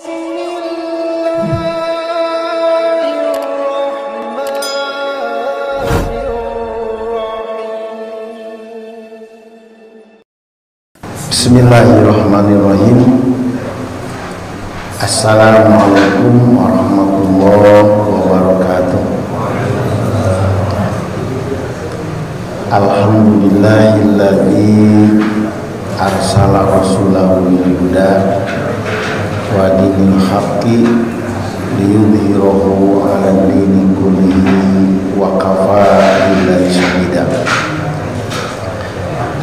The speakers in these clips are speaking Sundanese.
Bismillahirrahmanirrahim. Assalamualaikum warahmatullahi wabarakatuh. Alhamdulillahilladzi arsala rasulahu bil huda wa dinil haqqi liyudhhirahu 'ala dini kullihi wa kafa billahi syahida.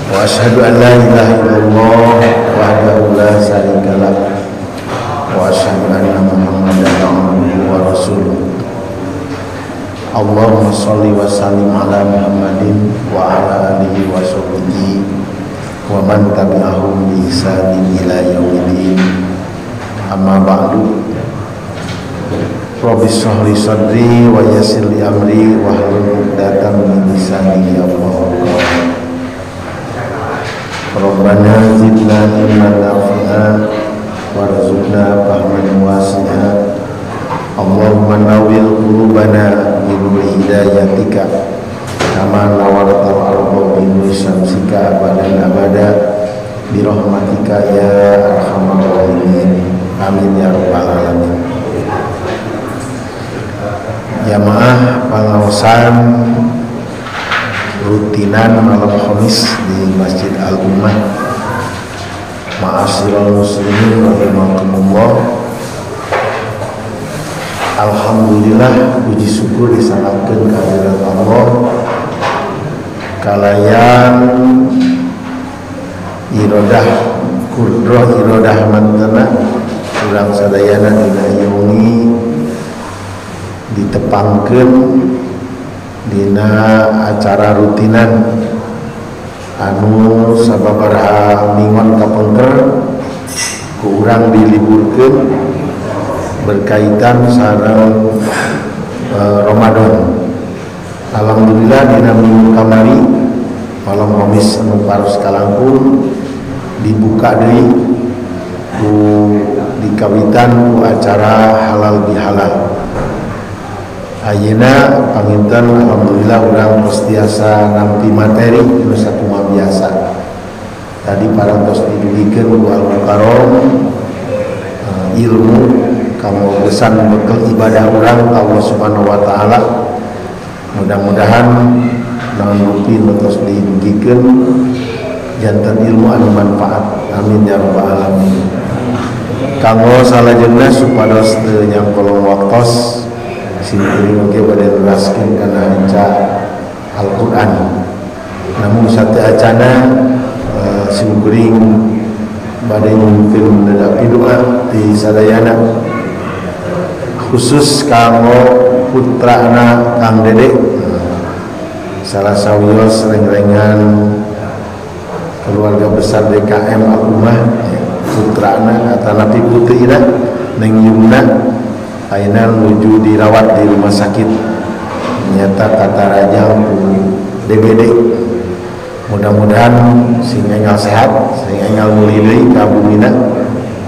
Wa asyhadu an la ilaha illallah wahdahu la syarika lah wa asyhadu anna Muhammadan abduhu wa rasuluh. Allahumma shalli wa sallim ala Muhammadin wa ala alihi wa sahbihi wa man tabi'ahum bi ihsanin ila yaumiddin. Amma ba'du. Rabbi shrah li sadri wa yassir li amri wahlul 'uqdatam min lisani yafqahu qawli. Rabbana zidna ilman nafi'a warzuqna fahman wasi'a. Allahumma nawwir qulubana bi nuri hidayatika kama nawwartal arda bi nuri syamsika abadan abada bi rahmatika ya arhamar rahimin. Amin ya rabbal alamin. Jamaah pangaosan rutinan malam Khamis di Masjid Al-Ummah, ma'asyiral muslimin rahimakumullah. Alhamdulillah, puji syukur disanggakeun kehadirat Allah kalayan irodah kudroh irodah mantena urang sadayana dina ieu wengi ditepangkeun dina acara rutinan anu sababaraha minggon kapengker ku urang diliburkeun berkaitan sareng Ramadan. Alhamdulillah dina minggu kamari malam Kamis anu paros kalangkung dibuka deui ku dikawitan ku acara halal bihalal. Ayeuna panginten alhamdulillah urang tos tiasa nampi materi nu sakumaha biasa. Tadi parantos didugikeun ku Al-Mukarram ilmu kanggo gesan bekel ibadah urang ka Allah Subhanahu wa taala. Mudah-mudahan naon rupi nu tos didugikeun janten ilmu anu manfaat. Amin ya rabbal alamin. Kanggo salajengna supados teu nyangkolong waktos simkuring oge bade neraskeun kana hanca Al-Qur'an. Namun sateuacana simkuring bade nyungkeun nedapi doa ti sadayana khusus kanggo putrana Kang Dede, salah sawios rengrengan keluarga besar DKM Al-Ummah, putrana atanapi putrina Neng Yumna ayeuna nuju dirawat di rumah sakit nyata kata raja DBD. Mudah-mudahan sing enggal sehat, sing enggal mulih deui ka bumina.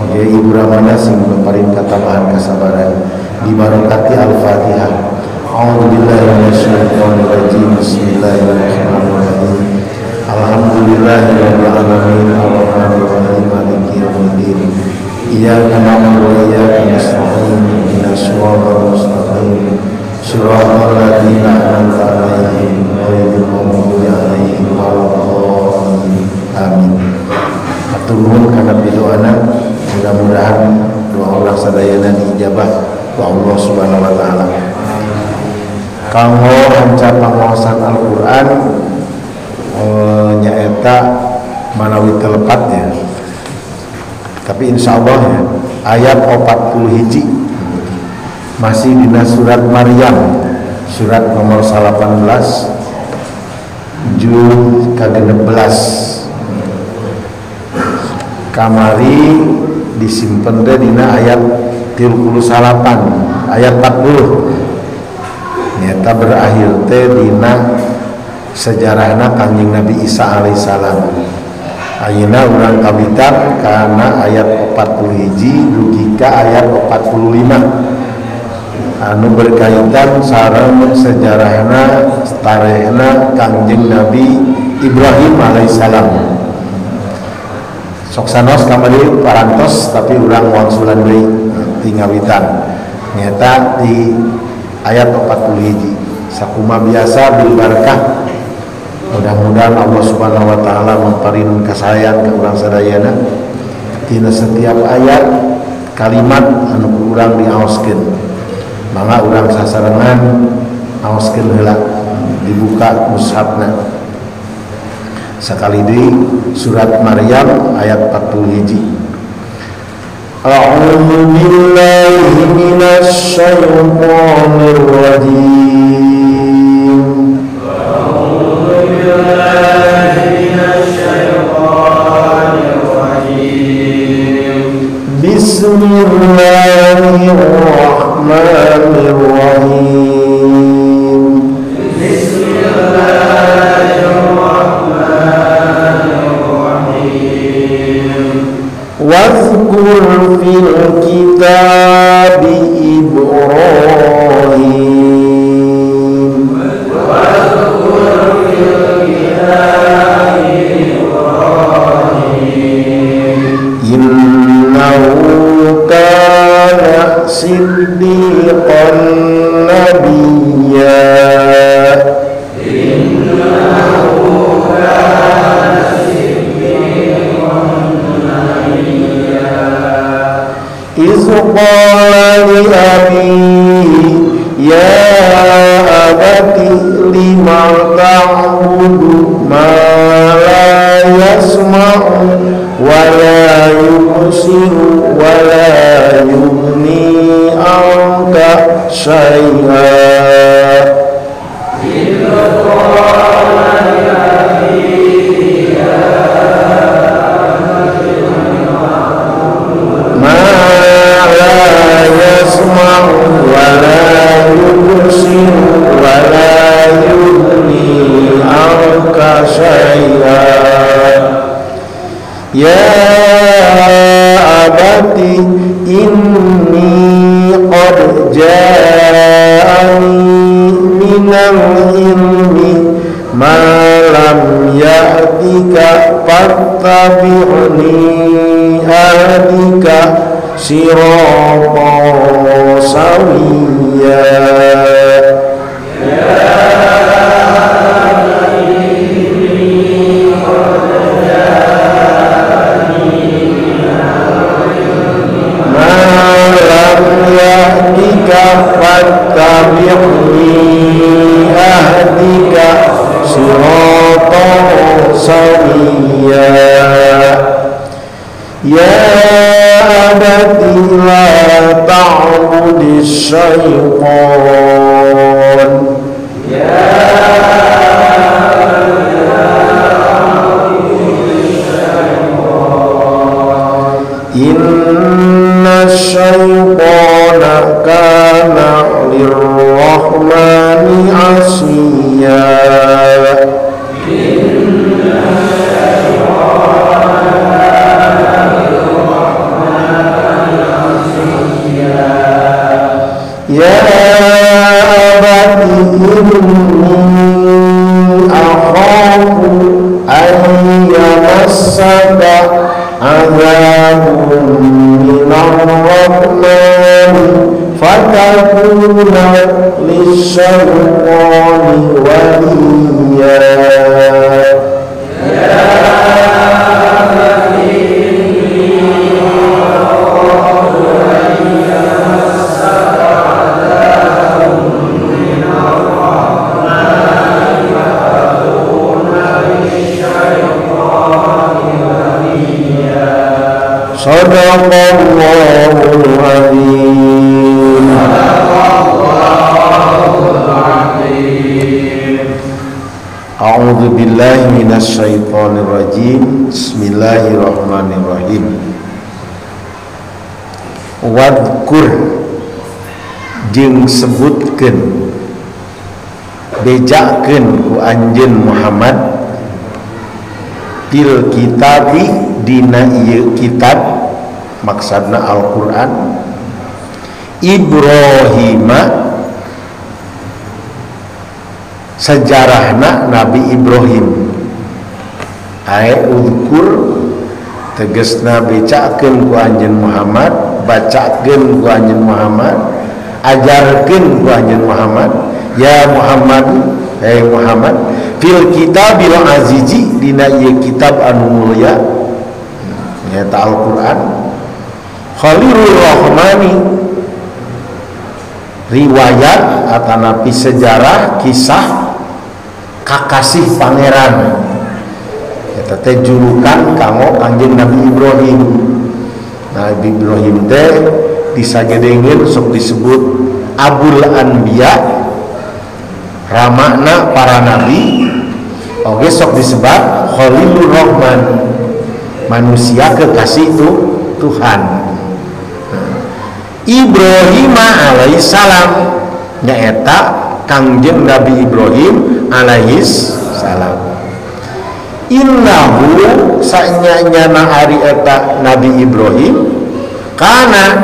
Oge Ibu Ramana sing paparin katabahan kasabaran dibarokati Al-Fatihah. A'udzubillahi minasyaitonir rajim. Bismillahirrahmanirrahim. Alhamdulillahirabbil alamin arrahmanir rahim maliki yaumiddin. Iyyaka na'budu wa iyyaka nasta'in ihdinas siratal mustaqim siratal ladzina an'amta 'alaihim ghairil maghdubi 'alaihim waladdallin. Amin. Hatur nuhun kana pidoana, mudah-mudahan doa urang sadayana diijabah ku Allah Subhanahu wa taala. Kanggo hanca pangaosan Al-Qur'an nyaeta manawi telepat ya. Tapi insya Allah ya, ayat 41 masih dina surat Maryam, surat nomor 18 juz ka-16. Kamari disimpen teh dina ayat 38 ayat 40 nyata berakhir teh dina sejarahna Kangjeng Nabi Isa alaihissalam. Ayeuna urang kawitan kana ayat 41 dugi ka ayat 45 anu berkaitan sareng sejarahna tarehna Kangjeng Nabi Ibrahim alaihissalam. Sok sanos kamari parantos tapi urang wangsulan deui ti ngawitan nyaeta di ayat 41. Sakuma biasa bil barakah, mudah-mudahan Allah Subhanahu wa taala mamparin kasayan ka urang sadayana tina setiap ayat kalimat anu ku urang diaoskeun. Mangga urang sasarengan aoskeun heula, dibuka mushafna. Sakali deui surat Maryam ayat 41. A'udzu billahi minasy syaithanir rajim. A'udzu billahi minasy syaithanir rajim. Bismillahirrahmanirrahim. Bismillahirrahmanirrahim. Wazkur fil kitabi Ibrahim. Wazkur fil kitabi Ibrahim. Innahu kana siddiqan nabiyya. Innahu kana siddiqan nabiyya. Iz qala li abihi ya abati lima ta'budu ma la yasma'u wa la yubsiru wa la yughni 'anka syai'a. Iz qala li abihi ya abati ma la yasma'u wa la yubsiru wa la yughni 'anka syai'a. Ya abati inni qad ja'ani minal ilmi ma lam ya'tika fattabi'ni ahdika siratan sawiyya. Fattabi'ni ahdika siratan sawiyya. Ya abati la ta'budis syaitan. Ya abati la ta'budis syaitan. Inna syaitana kana lirrahmani 'asiyya. Inna syaitana kana lirrahmani 'asiyya. Ya abati inni akhafu an yamassaka 'adzabun minar rahmani fatakuna lisyaitani waliyya. Ya abati inni akhafu an yamassaka 'adzabun minar rahmani fatakuna lisyaitani waliyya. Shadaqallahul azim. A'udzu billahi minasyaitonir rajim. Bismillahirrahmanirrahim. Wadkur jeung sebutkeun bejakeun ku anjeun Muhammad fil kitabi dina ieu kitab Maksudna Al-Qur'an. Ibrahima sejarahna Nabi Ibrahim. Ae udkur tegesna becakeun ku anjeun Muhammad, bacakeun ku anjeun Muhammad, ajarkeun ku anjeun Muhammad, ya Muhammad, hey Muhammad, fil kitabil azizi dina ieu kitab anu mulia nyaeta Al-Qur'an. Khalilur Rahmani riwayat atanapi sejarah kisah kakasih pangeran eta teh julukan kanggo Kangjeng Nabi Ibrahim. Nabi Ibrahim teh disagedengeun sok disebut Abul Anbiya, ramana para nabi, oge sok disebut Khalilur Rahman, manusia kekasih Tuhan. Ibrahim alaihissalam nyaeta Kangjeng Nabi Ibrahim alaihissalam. Innahu sanyanyana ari eta Nabi Ibrahim kana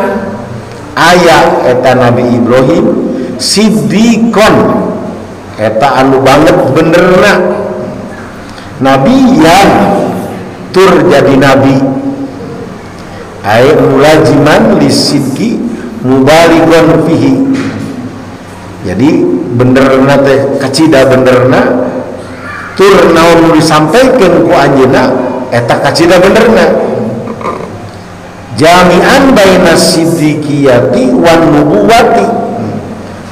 aya eta Nabi Ibrahim siddiqon eta anu banget benerna, nabiyan tur jadi nabi, ay mulaziman lisidqi mubaligon fihi. Jadi benerna teh kacida benerna tur naon nu disampaikan ku anjeunna eta kacida benerna. Jami'an baina siddiqiyati wan nubuwati,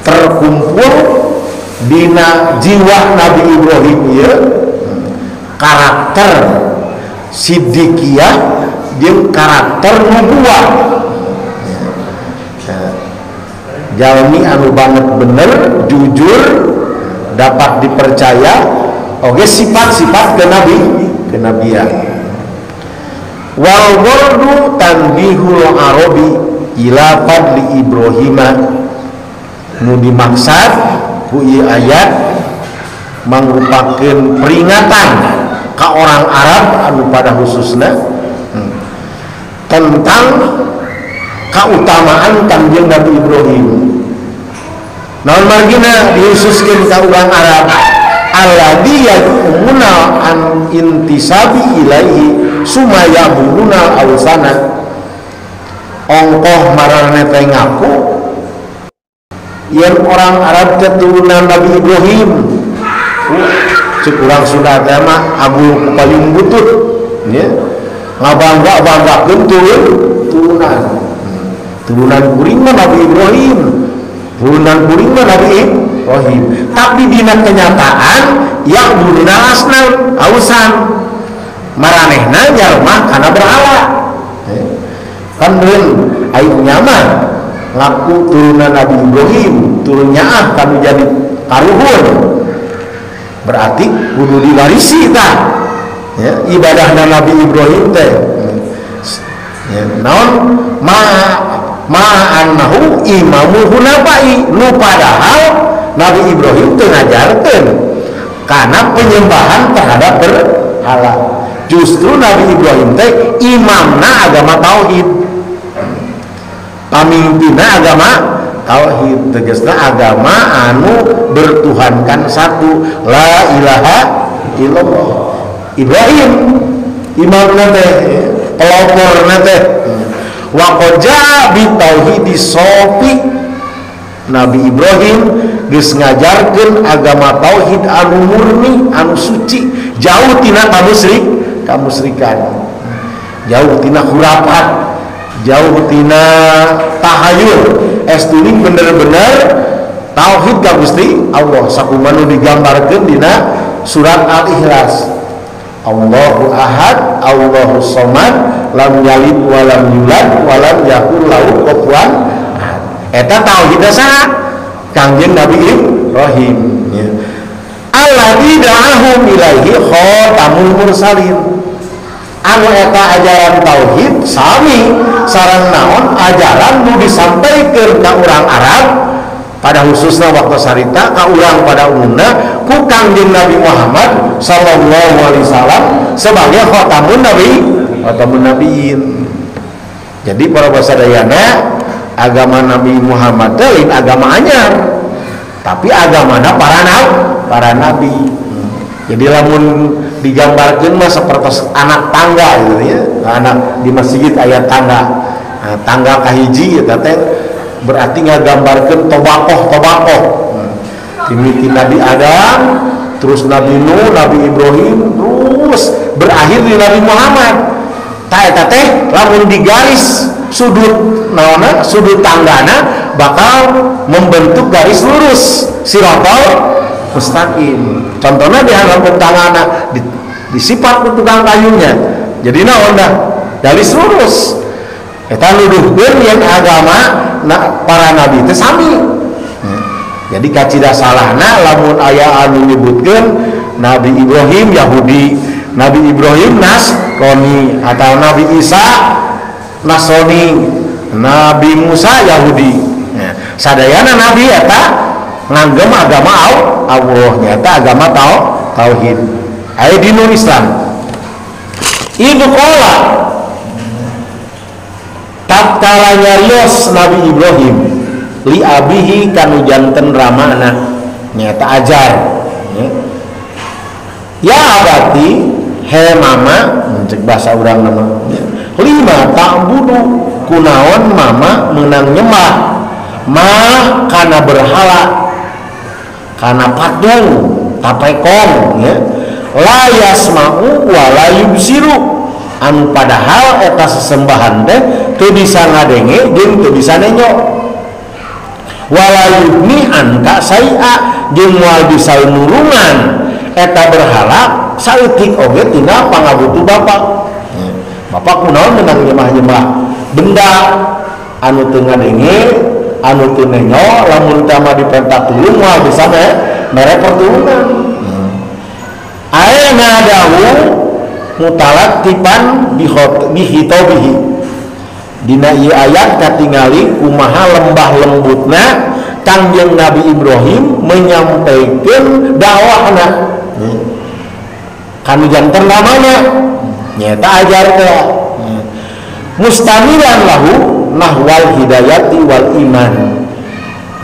terkumpul dina jiwa Nabi Ibrahim ieu karakter siddiqiyah jeung karakter nubuwah. Jalmi anu banget bener, jujur, dapat dipercaya, oge sifat-sifat kenabian. Wal wardu tanbihul arabi ila fadli Ibrahima, nu dimaksad ku ieu ayat mangrupakeun peringatan ka orang Arab anu pada khususna tentang kautamaan Kangjeng Nabi Ibrahim. Naon margina dihususkeun ka urang Arab, alladzi yad'una an intisabi ilaihi sumaya buruna awsana. Ongkoh marane teh ngaku yen orang Arab keturunan Nabi Ibrahim. Cek urang Sunda teh mah agul payung butut nya, ngabangga-banggakeun turunan. Turunan kuring mah Nabi Ibrahim, turunan kuring mah Nabi Ibrahim. Tapi dina kenyataan yang buruna asnam ausan maranehna nyarmah kana berhala. Kan deun aing nyaman ngaku turunan Nabi Ibrahim, turun nyaah kanu jadi karuhun. Berarti kudu diwarisi tah ya, ibadahna Nabi Ibrahim teh. Ya, naon ma annahu imamu hunapai, nu padahal Nabi Ibrahim teu ngajarkeun kana penyembahan terhadap berhala. Justru Nabi Ibrahim teh imamna agama tauhid, pamimpinna agama tauhid, tegasna agama anu bertuhankan satu, la ilaha illallah. Ibrahim imamna teh, peloporna teh. Wa qad jaa bi tauhidi sofi, Nabi Ibrahim geus ngajarkeun agama tauhid anu murni, anu suci, jauh tina kamusyrikan, jauh tina khurafat, jauh tina tahayul. Estuning bener-bener tauhid ka Gusti Allah sakumaha nu digambarkeun dina surat Al-Ikhlas. Allahu ahad, Allahu somad, lam yalid wa lam yulad wa lam yakul lahu kufuwan ahad. Eta tauhidna saha? Kangjeng Nabi Ibrahim ya. Alladzi da'ahum ilaihi khatamul mursalin. Anu eta ajaran tauhid sami sareng naon ajaran nu disampaikeun ka urang Arab pada khususna waktu sarita ka urang pada umumna ku Kangjeng Nabi Muhammad sallallahu alaihi wasallam sebagai khatamun nabi, khatamun nabiyyin. Jadi para basadayana agama Nabi Muhammad teh lain agama anyar, tapi agamana para nabi. Jadi lamun digambarkeun mah sapertos anak tangga gitu ya. Anak di masjid aya tangga. Nah, tangga kahiji eta teh berarti ngagambarkeun tobakoh-tobakoh. Dimiti Nabi Adam, terus Nabi Nuh, Nabi Ibrahim, terus berakhir di Nabi Muhammad. Tah eta teh lamun digaris sudut naonna, sudut tanggana bakal membentuk garis lurus siratal mustaqim. Contohnya di halaman tanggana disipat ku tukang kayunya. Jadi naon dah garis lurus. Eta nuduhkeun yen agama para nabi teh sami. Jadi kacida salahna lamun aya anu nyebutkeun Nabi Ibrahim Yahudi, Nabi Ibrahim Nasrani, atau Nabi Isa Nasrani, Nabi Musa Yahudi. Nah, sadayana nabi eta nganggem agama Allah, nyata agama tauhid. Aya dinul Islam. Ibu qala tatkala nyarios Nabi Ibrahim li abihi kanu janten ramana, nyata ajar. Ya abati, he mama, cek bahasa urang nama. Lima ta'budu kunaon mama menang nyembah ma kana berhala, kana patung, tapekong ya. La yasma'u wa la yubsiru, anu padahal eta sesembahan teh teu bisa ngadenge jeung teu bisa nenyo. Wala yubni anka saia jeung moal bisa nulungan eta berhala saeutik oge tina pangabutuh bapak. Bapak kunaon menang nyembah-nyembah benda anu teu ngadenge, anu teu nenyo, lamun teh mah diperintah tulung moal bisa mere pertulungan. Aena dahu mutalattifan bihitobihi. Dina ieu ayat katingali kumaha lembah lembutna Kangjeng Nabi Ibrahim menyampaikan dakwahna. Kanu janten namanya nyata ajar teh. Mustamilan lahu nahwal hidayati wal iman.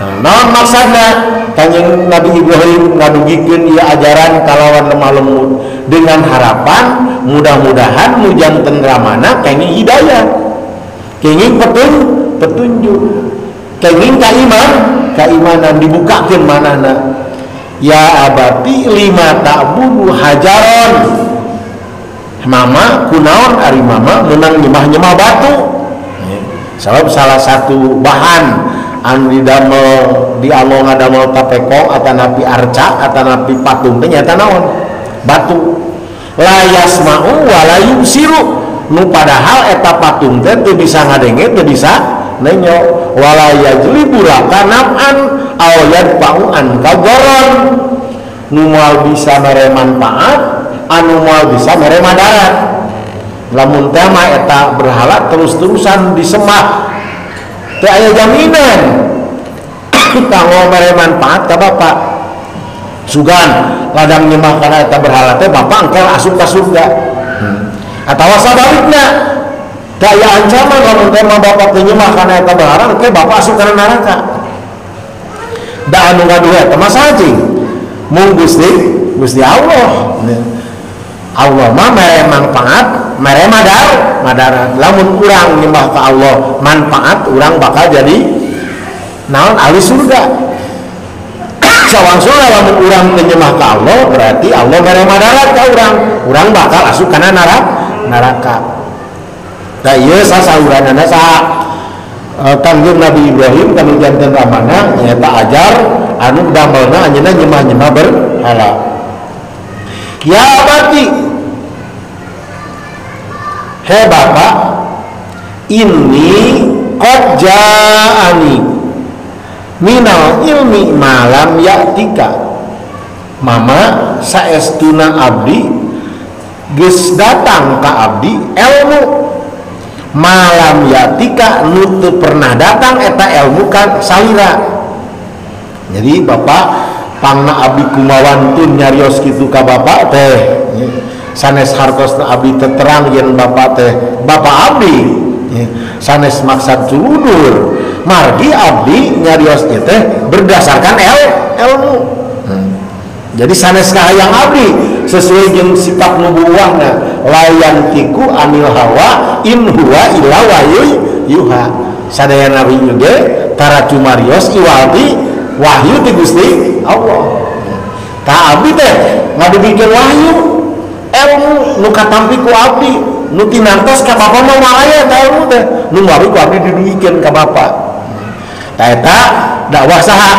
Nah, naon maksudna Kangjeng Nabi Ibrahim ngadugikeun ieu ajaran kalawan lemah lembut dengan harapan mudah-mudahan nu janten ramana kenging hidayah, kenging petunjuk, kenging keimanan dibukakeun manahna. Ya abati lima ta'budu hajaron, mama kunaon ari mama menang nyembah-nyembah batu. Sebab salah satu bahan anu didamel di Allah ngadamel tapekong atanapi arca atanapi patung teh nyata naon? Batu. La yasma'u wa la yubsiru, nu padahal eta patung teh teu bisa ngadenge, teu bisa nenyo. Wala yajlibu laka naf'an aw yadfa'u anka dharan, nu moal bisa mere manfaat, anu moal bisa mere madarat. Lamun teh mah eta berhala terus-terusan disembah teu aya jaminan kanggo mere manfaat ka bapak. Sugan ladang nyembah kana eta berhala teh bapak engke asup ka surga. Atawa sabalikna daya ancaman lamun teh mah bapak teh nyembah kana eta berhala engke bapak asup kana neraka. Da anu gaduh eta mah saha cing? Mung Gusti Allah. Allah mah mere manfaat, mere madarat. Lamun urang nyembah ka Allah manfaat, urang bakal jadi naon ahli surga. Sawangsulna lamun urang nyembah ka Allah berarti Allah mere madarat ka urang, urang bakal asup kana neraka. Tah ieu sasauranana saha Kangjeng Nabi Ibrahim kanu janten ramana nyaeta ajar anu damelna anjeunna nyembah-nyembah berhala. Ya abati, he bapak, ini qad ja'ani minal ilmi malam ya'tika. Mama saestuna abdi geus datang ka abdi ilmu malam yatika nu teu pernah datang eta ilmu ka salira. Jadi bapak pangna abdi kumawantun nyarios kitu ka bapak teh, sanes hartosna abdi teh terang yen bapak teh bapak abdi Sanes maksad culunur margi abdi nyarios ieu teh berdasarkan ilmu. Jadi sanes kahayang abdi sesuai jeung sifat nubuwahna layan tiku anil hawa in huwa illa wahyu yuha. Sadaya nabi ge tara cumarios iwalti wahyu ti Gusti Allah. Tah abdi teh ngadugikeun wahyu ilmu nu katampi ku abdi nu tinantos ka bapa mah malaya eta ilmu teh nu mawi ku abdi didugikeun ka bapa. Tah eta dakwah saha?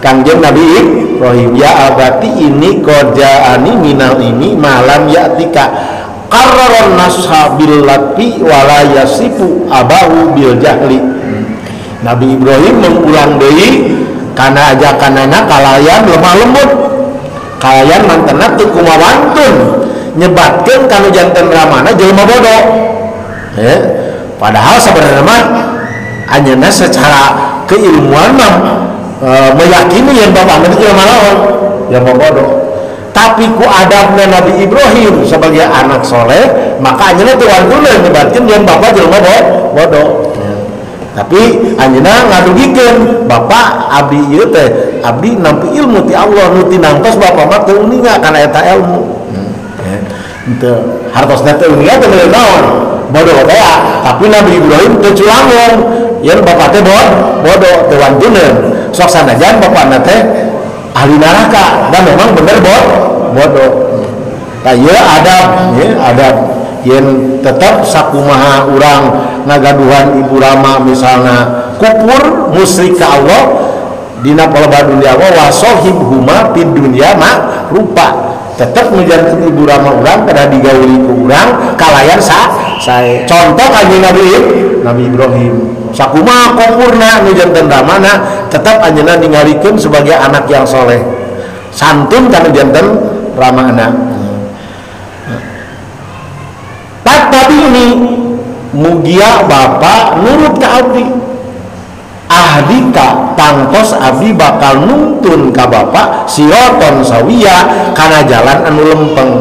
Kangjeng Nabi Ibrahim, ya abati ini qad ja'ani minal ini malam ya'tika qarraron nasha bil latfi wala yasifu abahu bil jahli. Nabi Ibrahim mengulang deui kana ajakanana kalayan lemah lembut, kalayan mantena teu kumawantun nyebatkeun kanu janten ramana jelema bodoh. Padahal sebenarnya mah anjeunna secara keilmuan mah meyakini yang bapak itu jelema naon, jelema bodoh. Tapi ku adabna Nabi Ibrahim sebagai anak soleh, maka anjeunna teu wantun nyebatkeun yang bapak jelema bodoh. Tapi anjeunna ngadugikeun bapak abdi ieu teh abdi nampi ilmu ti Allah nu tinangtos bapak mah teu uninga kana eta ilmu. Henteu hartosna teu uninga teh naon, bodoh teh. Tapi Nabi Ibrahim teu culangung yen bapak teh bodoh teu wantuneun. Sok sanajan bapakna teh ahli neraka dan memang bener bodoh. Tah ieu adab, ya adab yen tetep sakumaha urang ngagaduhan ibu rama misalna kupur musyrik ka Allah dina palebah dunya wa sahibhuma fid dunya ma rupa. Tetep nujankeun ibu rama urang pada digauli ku urang kalayan sae. Contoh kanjeng Nabi Ibrahim sakumaha kupurna nu janten ramana tetap anjeunna ningalikeun sebagai anak yang soleh, santun kana janten ramana. Tadi ini mugia bapak nurut ka abdi, ahdika tangtos abdi bakal nuntun ka bapak siraton sawiya kana jalan anu lempeng.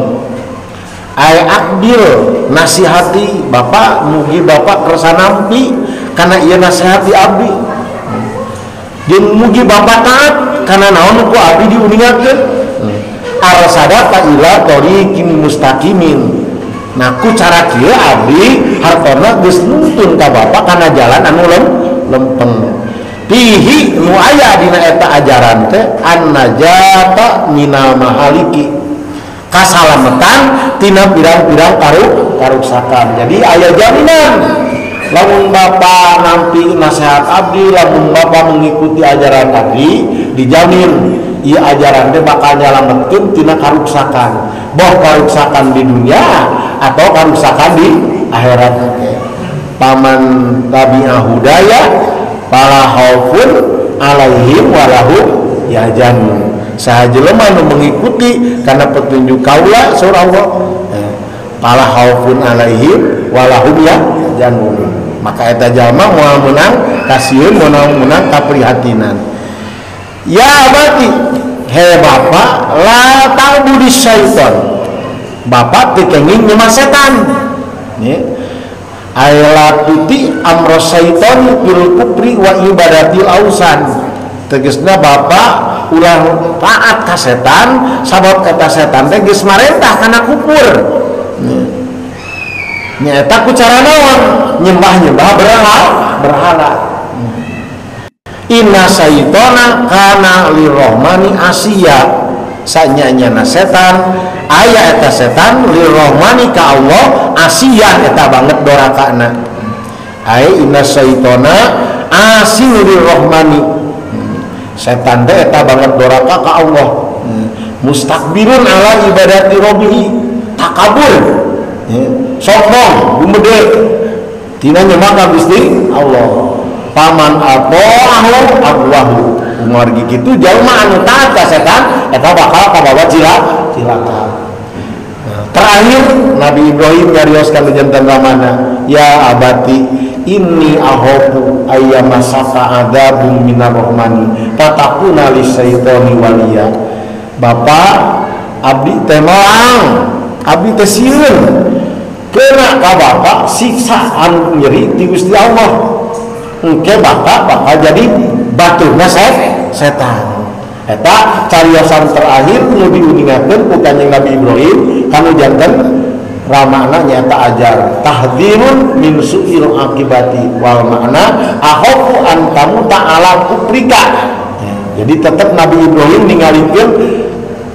Ay akbil nasihati bapak, mugi bapak kersa nampi karena ia nasihati abdi, jeung mugi bapak taat karena naon ku abdi diuningakeun. Arsadaka ila thariqin mustaqimin. Nah ku cara kieu abdi hartona geus nuntun ka bapak kana jalan anu lempeng. Fihi nu aya dina eta ajaran teh annajata minal mahaliki, kasalametan tina pirang-pirang karuksakan. Jadi aya jaminan lamun bapak nampi nasihat abdi, lamun bapak mengikuti ajaran abdi, dijamin ieu ajaran teh bakal nyalametkeun tina karuksakan, boh karuksakan di dunia atau karuksakan di akhirat. Paman tabi'a hudaya fala khaufun alaihim walahum yahzanun. Saha jelema nu mengikuti kana petunjuk kaula surah Allah, fala khaufun alaihim walahum yahzanun. Maka eta jalma moal meunang kasieun, moal meunang kaprihatinan. Ya abati, he bapak, la ta'budi syaitan. Bapak teu kenging nyembah setan. Ayla tuti amro syaitan bil kufri wa ibadatil ausan. Tegesna bapak ulah taat ka setan, sabab eta setan teh geus marentah kana kufur. Nyaeta ku cara naon? Nyembah-nyembah berhala. Inna syaitona kana lirrohmani asiya. Sanyanyana setan aya eta setan lirrohmani ka Allah asiya eta banget dorakana. Ai inna syaitona asi lirrohmani. Setan teh eta banget doraka ka Allah. Mustakbirun ala ibadati rabbihi, takabur, sombong, gumede tina nyembah ka Gusti Allah. Paman ata'ahu agwahu. Kumargi kitu jalma anu taat ka setan eta bakal kabawa cilaka. Nah, terakhir Nabi Ibrahim nyarioskan jantan ramana, ya abati inni ahobu ayyamasaka adzabun minar rahmani fatakuna lisyaitani waliya. Bapak abdi teh moal, abdi teh sieun Kena ka bapak siksa anu nyeri ti Gusti Allah. Engke bapak bakal jadi baturna setan. Eta cariosan terakhir nu diuningakeun ku Kanjeng Nabi Ibrahim kanu janten ramana nyaeta ajar tahdzirun min su'il akibati wal makna akhafu an tamuta ala kufrika. Jadi tetep Nabi Ibrahim ningalikeun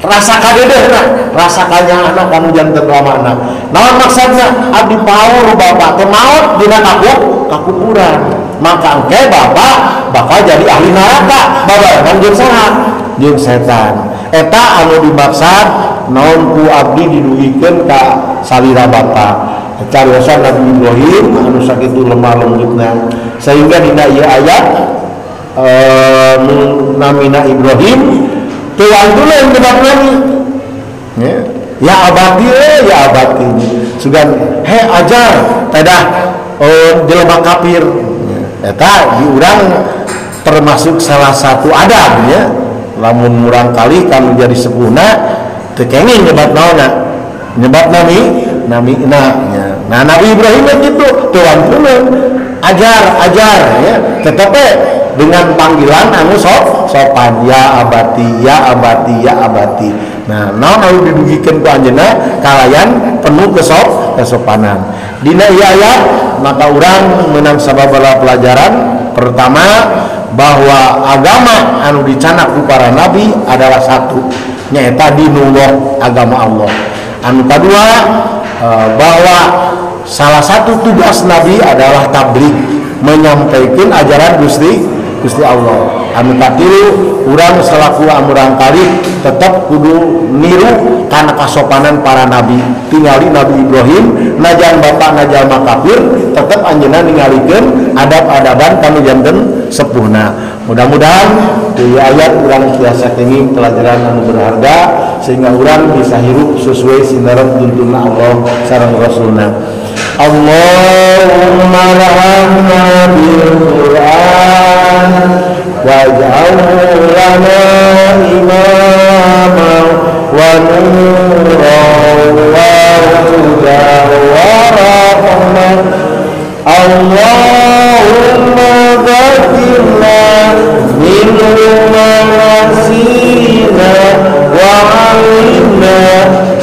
rasa kadedehna, rasa kanyaahna kanu janten ramana. Naon maksudna? Abdi paur bapak teh maot dina kakuburan. Maka engke bapak bakal jadi ahli neraka babarengan jeung saha? Jeung setan. Eta anu dimaksud naon ku abdi didugikeun ka salira bapak. Cariosan Nabi Ibrahim anu sakitu lemah lembutna sehingga dina ieu ayat namina Ibrahim tuang dulu yang nyebat nami ya abadi ya abadi sugan he ajar tedah jelema kafir eta diurang termasuk salah satu adab ya lamun murang kali kanu jadi sepuhna teu kenging nyebat naonna nyebat nami namina ya. Nah Nabi Ibrahim gitu tuang dulu ajar ajar ya tetapi dengan panggilan anu sopan ya abati ya abati ya abati. Nah naon anu didugikeun ku anjeunna kalayan penuh kesopanan. Dina ieu ayat maka urang menang sababaraha pelajaran. Pertama bahwa agama anu dicanak ku para nabi adalah satu nyaeta dinullah agama Allah. Anu kadua bahwa salah satu tugas nabi adalah tabligh, menyampaikan ajaran Gusti Allah. Anu katilu urang selaku amurang kali tetap kudu niru kana kasopanan para nabi. Tingali Nabi Ibrahim najan bapak najalma kafir tetap anjeunna ningalikeun adab-adaban kanu janten sepuhna. Mudah-mudahan di ayat urang tiasa kenging pelajaran anu berharga sehingga urang bisa hirup sesuai sinaran tuntunan Allah sareng Rasulna. Allahumma rahamna bil Qur'an waj'alhu lana imama wa nuran wa hudan wa rahmah. Allahumma dzakirna minhu ma nasina wa 'allimna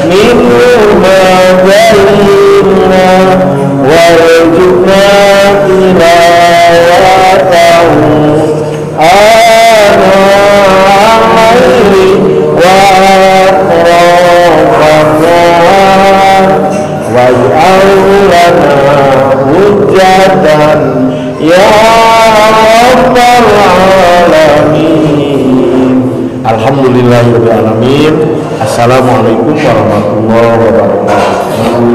minhu ma jahilna warzuqna tilawatahu ana al-laili wa atrafan nahar waj'alhu lana hujjatan ya rabbal alamin. Alhamdulillahirabbil alamin. Assalamualaikum warahmatullahi wabarakatuh.